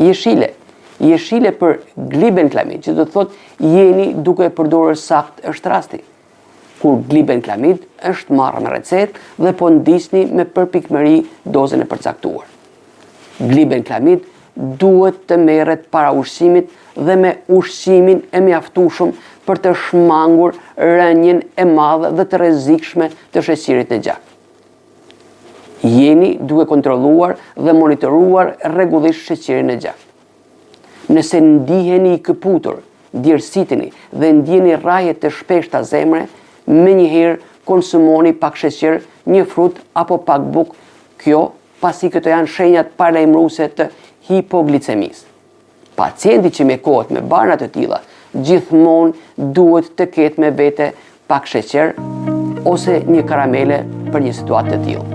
Jeshile. Jeshile për glibenklamid, që do të thotë jeni duke e përdorur saktë është rasti. Kur glibenklamid është marrë me recetë dhe po ndiqni me përpikmëri dozën e përcaktuar. Glibenklamid duhet të merret para ushqimit dhe me ushqimin e mjaftueshëm për të shmangur rënien e madhe dhe të rrezikshme të sheqerit në gjak. Jeni duke kontrolluar dhe monitoruar rregullisht sheqerin në gjak. Nëse ndiheni i këputur, djersiteni dhe ndjeni rrahje të shpeshta zemre, menjëherë konsumoni pak sheqer, një frut apo pak bukë, kjo pasi këto janë shenjat paralajmëruese të hipoglicemisë. Pacienti që mjekohet me barna të tilla, gjithmonë duhet të ketë me vete pak sheqer ose një karamele për një situatë të tillë.